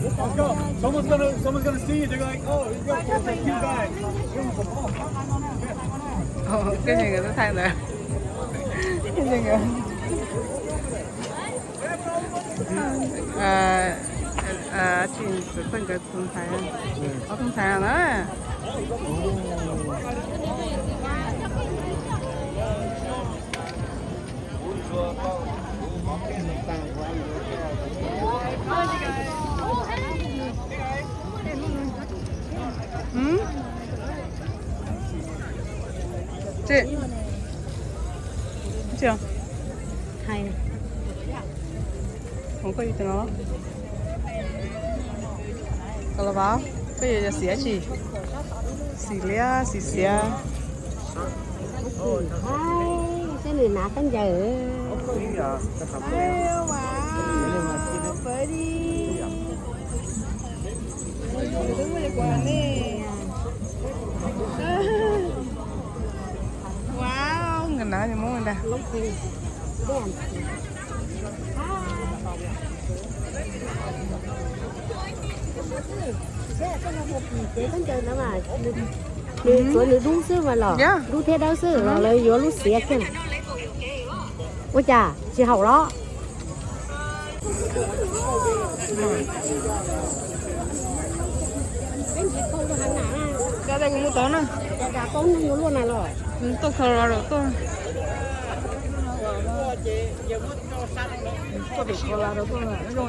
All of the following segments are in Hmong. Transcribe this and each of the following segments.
Let's go. Someone's gonna, someone's gonna see you. They're like, oh, he's got those cute guys. Oh, cái này người ta thay rồi. Cái này người. Tsis txawj nkawd tus ntxhais, ob tug ntxhais na. Ntsia, ntsia. Hais. Ua koj yug tus no los? Koj los vas, koj yuav yog xim dab tsi? Xim liab, xim xiav. Saib nws hnav khaub ncaws. Wow, nkawd hnav li Hmoob ntag. Nws tsuav nws dub xwb mas los, dub thiab dawb xwb los lawv yuav lub xiav kiag. Ua cas tsis haum los? Cov tes kuv mus tod na. Tuaj khaws los rau tuaj. Tuaj pem khaws los rau tuaj.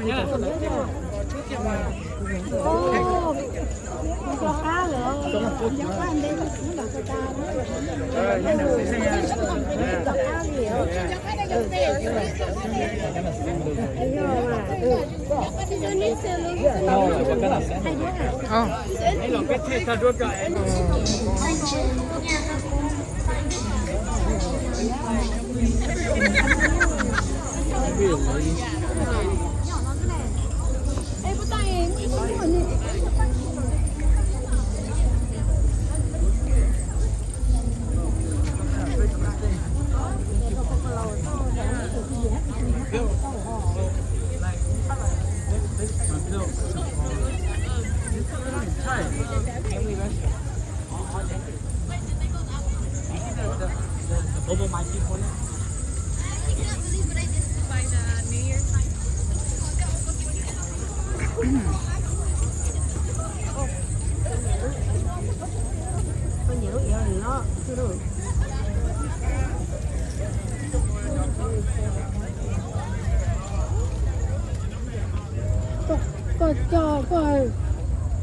Koj coj, koj,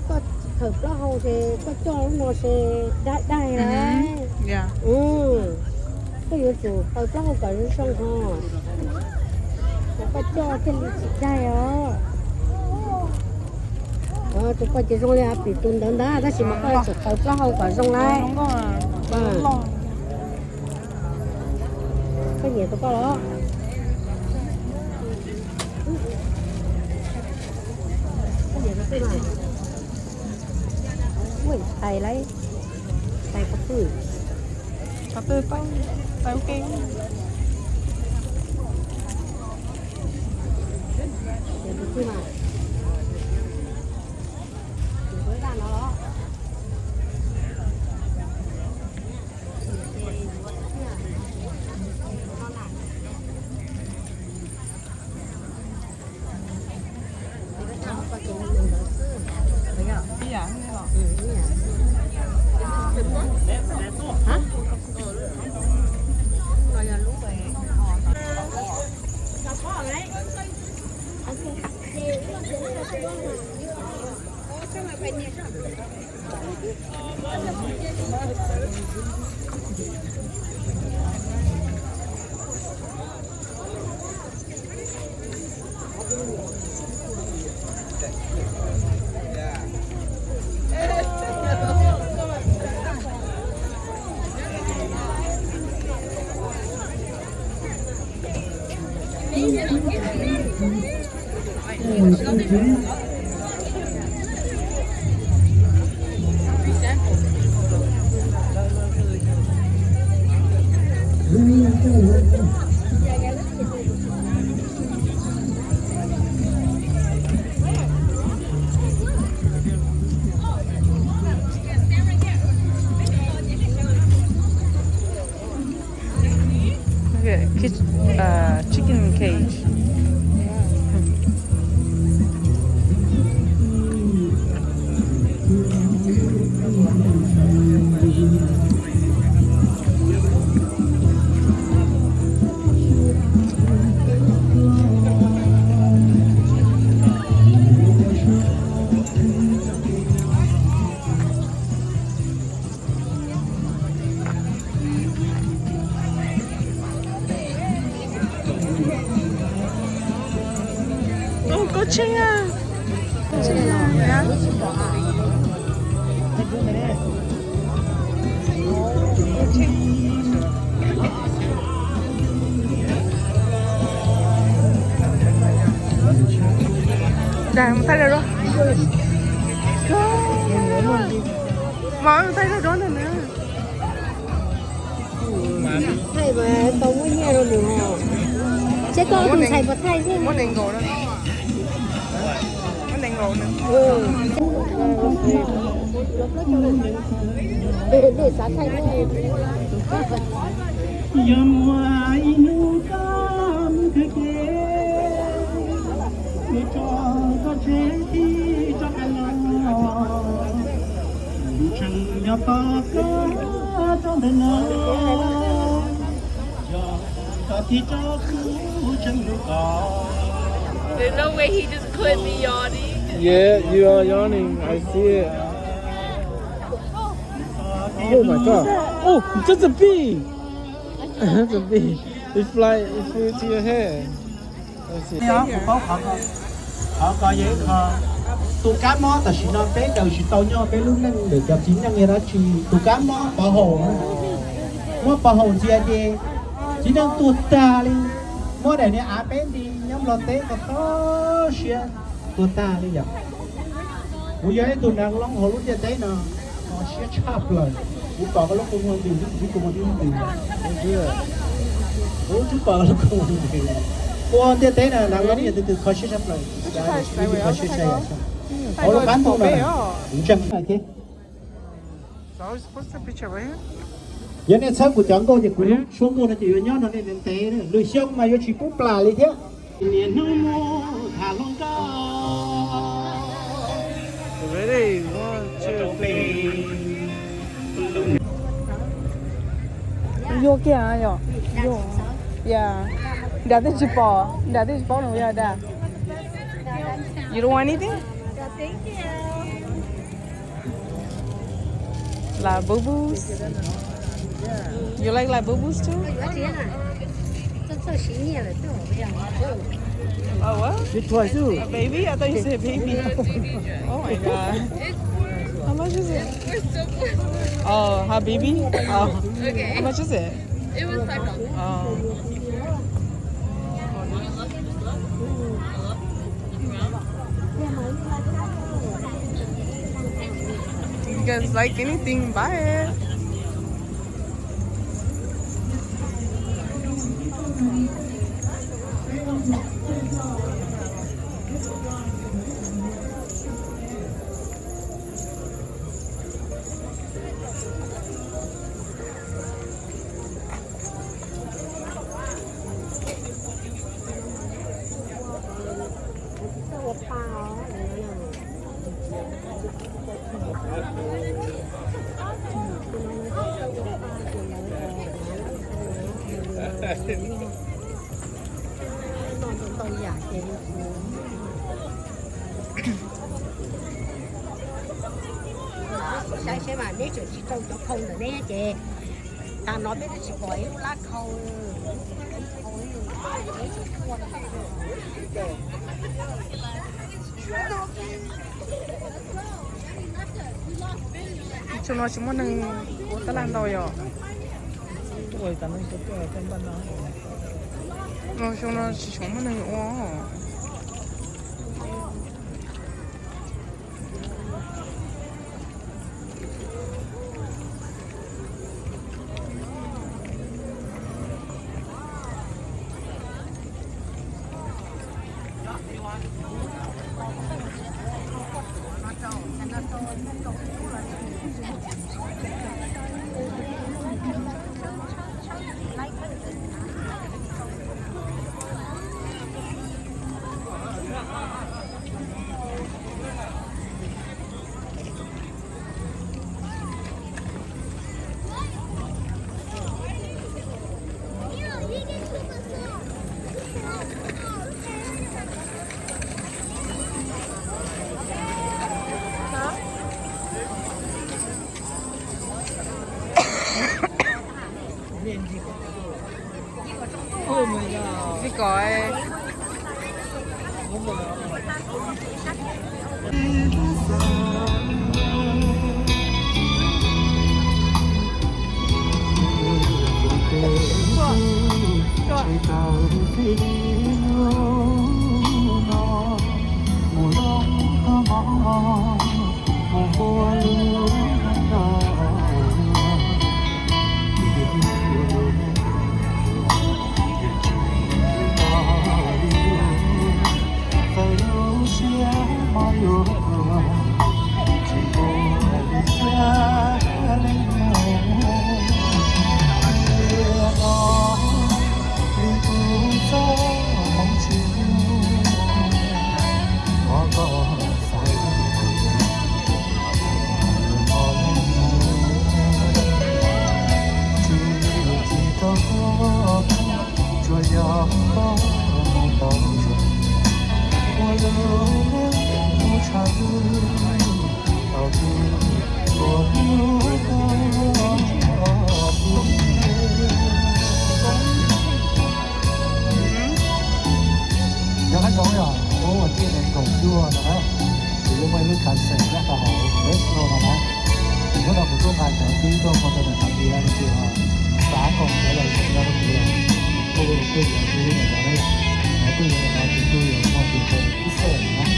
koj khaws plaub hau ces koj coj lub no ces dai dai. Koj yuav tsum khaws plaub hau kom zoo zoo ho. Koj coj thiaj li tsis dai os. Tus koj ces zoo li pim tus ntawd ntag, tab sis mas koj yuav tsum khaws plaub hau kom zoo lawm. Koj nyiam tus koj los? Koj nyiam tus twg mas? Ua tais lauj, tais qhov twg? Qhov twg tau, tais ua ke. Nyiam tus twg mas? Nyiam tus daj no los? Look at it. Kitch- uh, chicken cage. Ov, koj tsheej a. Dag, mus thaij lawv dob. Mas mus thaij lawv dob ntag na. Thaij mas tau muab nyiaj rau nws os. Seb koj tus ntxhais puas thaij xwb. Muab nees nkaum na. Muab nees nkaum na. Dej xav thaij thiab. Yog muaj ib hnub koj mus kawg kev, mus tso koj tsev tib tso qab los, tseem yog tos koj rau ntawm no, yog koj tig rau kuv tseem hlub koj. There's no way he just clipped me, y'all. Yeah, you are yawning. I see it. Oh my God. Oh, that's a bee. That's a bee. It fly, it flew to your head. Let's see. Kuv paub qhov ko, qhov ko yog ib qho, tus kab mob tam sim no peb daws tsis tau nyob peb lub neej ntawm cov txiv neej yog dab tsi, tus kab mob pov haum, mob pov haum ntxias ces txiv neej tuag tag li, mob daim niag av peb nti nyob Nplog teb ko txhob siab, tuag tag li yom. Kuv yog ib tug neeg loob hauv lub ntiaj teb no, kho siab tshaj plaws. Kuv pom koj lub kua muag ntws, kuv tus kua muag ntws. Kuv twb pom koj lub kua muag ntws. Ua ntiaj teb no neeg loob yog tus twg kho siab tshaj plaws? Ib tug kho siab tshaj yam. Hauv lub qab ntuj no, kuv ntseeg thiab. Yog nej txhawb kuv cov nkauj ces kuv lub suab nkauj no ces yuav nyob no nej ntev ntev, lwm xyoo mas yuav tsis pub plam li thiab. Niaj hnub mus tham hluas nkauj. Yuag kiag yom? Yuag. Nram twb tsis pom, nram twb tsis paub no yog dag. You don't want anything? Labubus. You like Labubus too? Oh, what? A baby? I thought you said baby. Oh my God. How much is it? Oh, habibi? Oh. How much is it? It was five dollars. Oh. If you guys like anything, buy it. Saib seb mas neb tseem tsis rau cov khau ntawm neb ces, tas no peb twb tsis pom ib lub lab khau. Xyoo no tsis muaj neeg ua tab laj ntau yom. Xyoo no tsis tshua muaj neeg ua. Ntxim kos. Yog qab ntsoov yog ua tiaj nees nkaum cuaj no na, kuv yuav muaj ib lub khav xeem nyob rau hauv Fresno no na. Hnub no kuv tuaj nqa cov tib tuaj ua rau ntawm qhov tiaj no ces xav kom cov los nyob rau kuv los kuj yuav kuj yuav kuj yuav kuj yuav kuj yuav kuj yuav kuj yuav kuj yuav.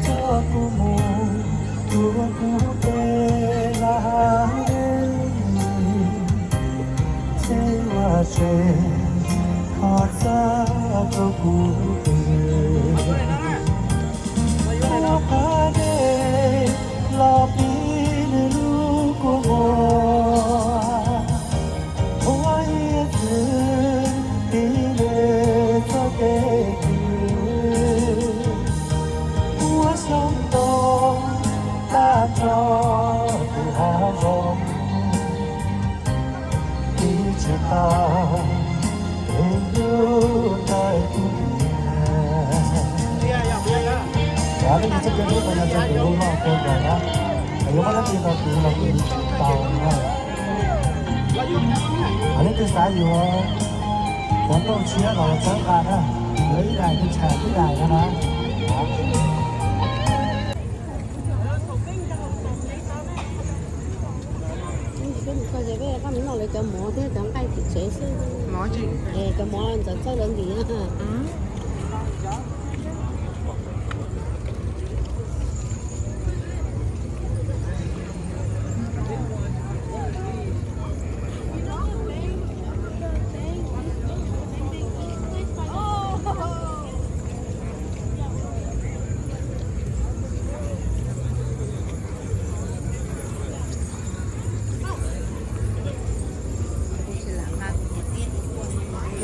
Txhob kuv mus, kuv kuv peb lawm, txhij ua tsev, thov txhawb rau kuv, kuv qab dej los pib nws lub kua muag, muab ib txwm tiv li txoj kev kwv, muab xyoob ntoo tag nrho tus hav zoov, tiv tsis tau es lub ntais kuv niam. Leej twg txoj kev hlub mas yog txoj kev hlub loj kawg nkaus na, yuav muab dab tsi rau kuv los kuv tsis tau na. Leej twg xav yuav cov nplooj tshiab los txhawb nqa na, yuav ib daim twb tsham ib daim no na. Koj mus noj lawv cov mov thiab cov nqaij tim tsev xwb. Cov mov ntxawv txawj lawv ntim na. Kuv tsis lam nqa kuv cov tiab tus tuaj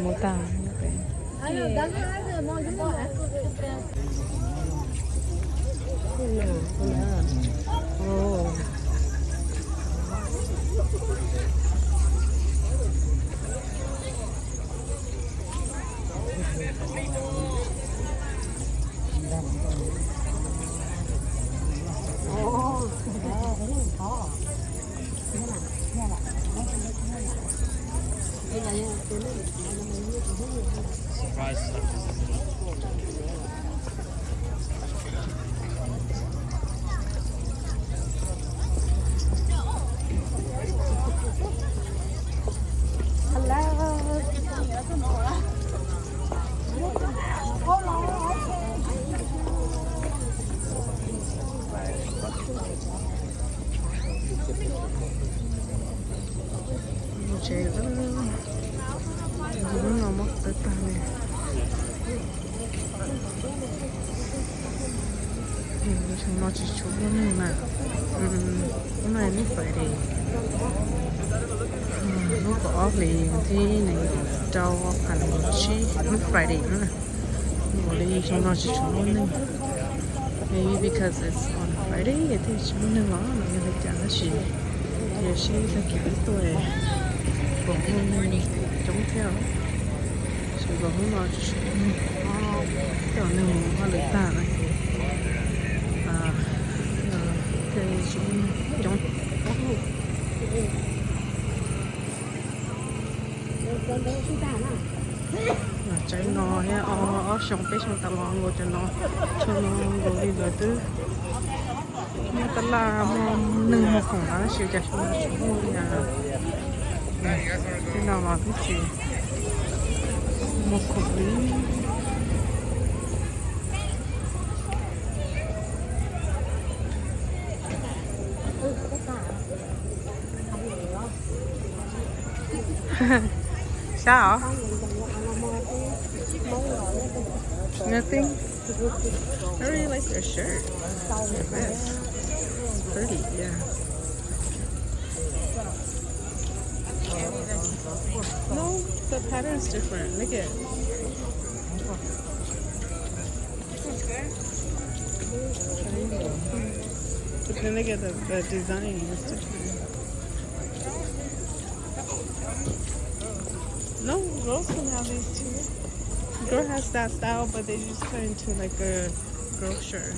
Mus tag. Tsev lub no muab qhwv tag li. Xyoo no tsis tshua muaj neeg na. Hnub no hnub Friday, hnub kaum ob hlis thib nees nkaum rau phav nees nkaum tsib, hnub Friday na. Ua li xyoo no tsis tshua muaj neeg. Maybe because it's on Friday thiaj tsis muaj neeg los no yog li cas tab sis tiam sis tag kis wb tuaj puas muaj neeg coob thiab. Tsis kom hnub no tsis muaj neeg, coj neeg mus hauj lwm tag no ces thiaj tsis muaj neeg coob. Tsev no thiab ob xyoo peb xyoo tas los nkaus cov no, xyoo no nkaus li lawv twb muaj tab laj muaj neeg mus khoom no tab sis cas xyoo no tsis muaj li. Tej no mas twb tsis muaj khoom li. Sab os. Nothing. I really like their shirt. Their vest. It's pretty, yeah. No, the pattern's different. Look at. But then they get the, the design is different. No, girls can have these too. Girl has that style, but they just turn into like a girl shirt.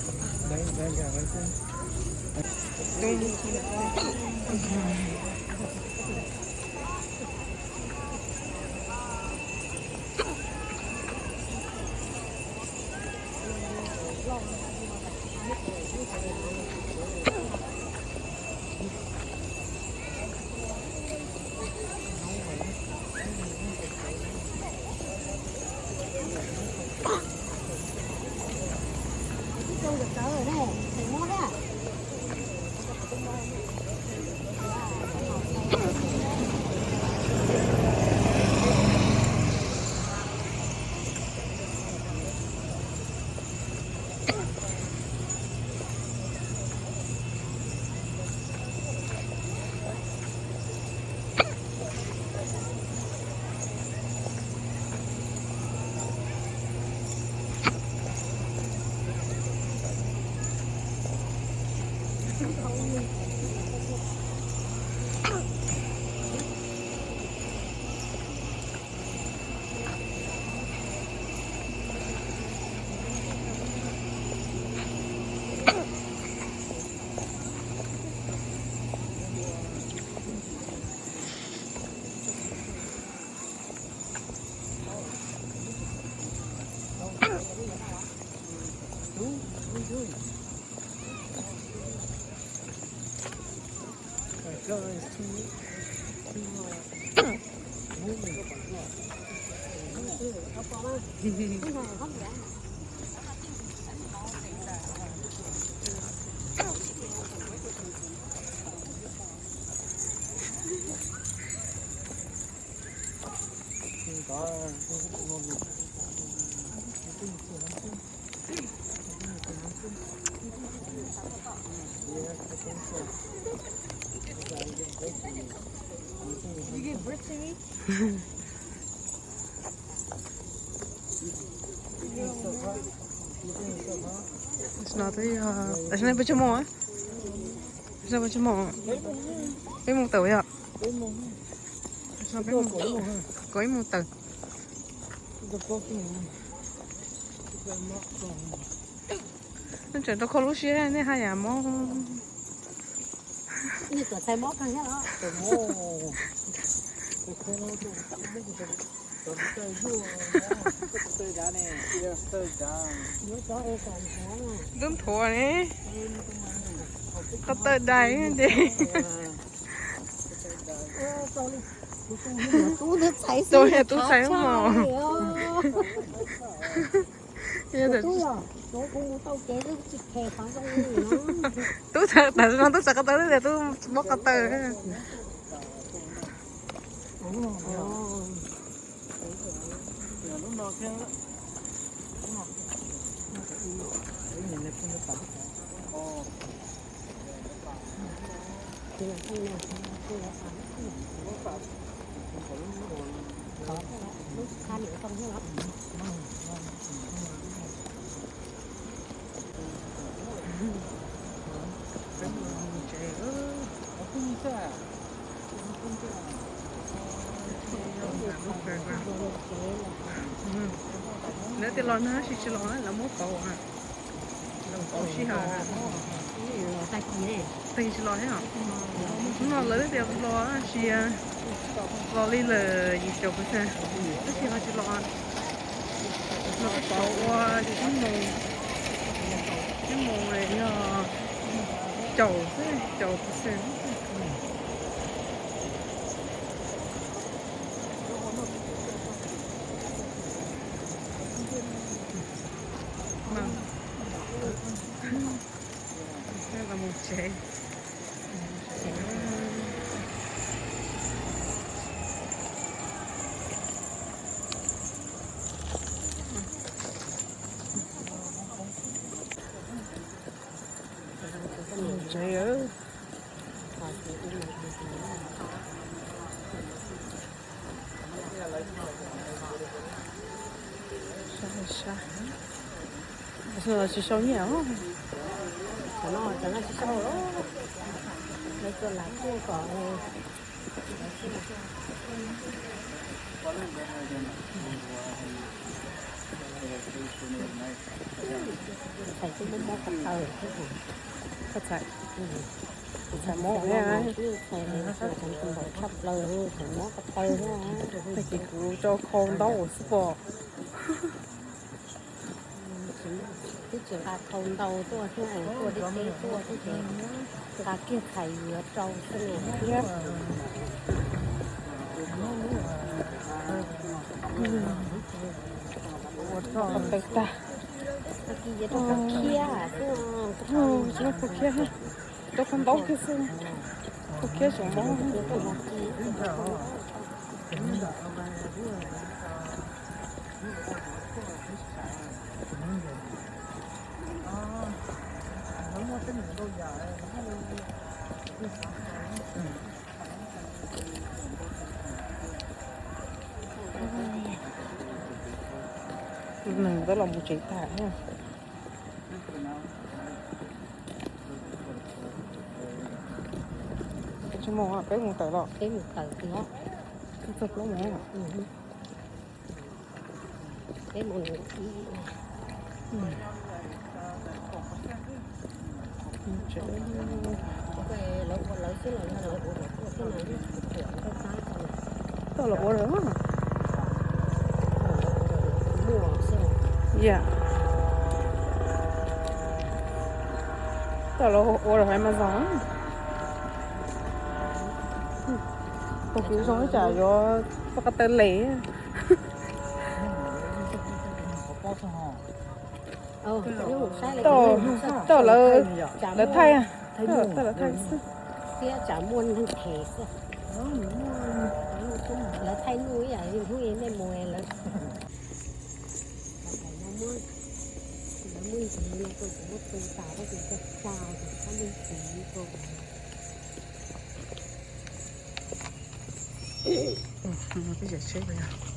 Tam sim no twb yog, tam sim no peb tsis mus, tam sim no peb tsis mus, peb mus tawm yom. Tam sim no peb mus, kaum ib mus tawm. Nws tseem rau kho lub siab nej haj yam mob. Tub nthuav ne. Qhov tawj dais ces. Tub txhais mos. Tub txhais, tam sim no tub txhais qhov tawj tias tub mob qhov tawj. Lawv tias los no tab sis tsis los, lawv muab pauv, lawv pauv sij hawm. Tag kis tsis los thiab os. Hnub no lawv tias los tab sis los li lawm yim caum percent, tab sis ho tsis los. Lawv pauv ua tsib moos, tsib moos yog caum xwb, caum percent. Los mus tsev. Tsis sau nyiaj os. Cov no, cov no tsis sau. Lawv tsuas lam tuaj kom txhais tej mob mob ko taw thiab. Koj txhais, txhais mob thiab. Txhais npaum tshaj plaws, txhais mob ko taw thiab. Tag kis kuv tso khau ntaub ua xwb pom. Twb tsis nqa khau ntau tuaj thiab, tuaj deb deb tuaj thiab ces nqa kiag txhais yuav rau xwb na. Ua tau tag. Tag kis yuav rau khav khiab xwb. Rau khav khiab, rau khau ntaub kiag xwb. Khav khiab tseem mob. Tus neeg twb los mus tsev tag. Tsis mus, peb mus tawm los. Peb mus tawm no. Txog plaub moos. Peb mus ib. Tau los ua lawm. Yam, tau los ua lawm hais mas zoo. Tau kuv zoo ib tsam yuav poj ko taw les. Tau, tau lawv, lawv thaij, tau lawv thaij xwb. Thiab tsam muaj neeg them xwb. Lawv thaij nuj ib yam li hnub nej mus lawv, lawv muab ntxiv no rau kuv muab tu tas tab sis tsa tsa ces txhob muab ntxiv rau. Peb cov tsheb ko yog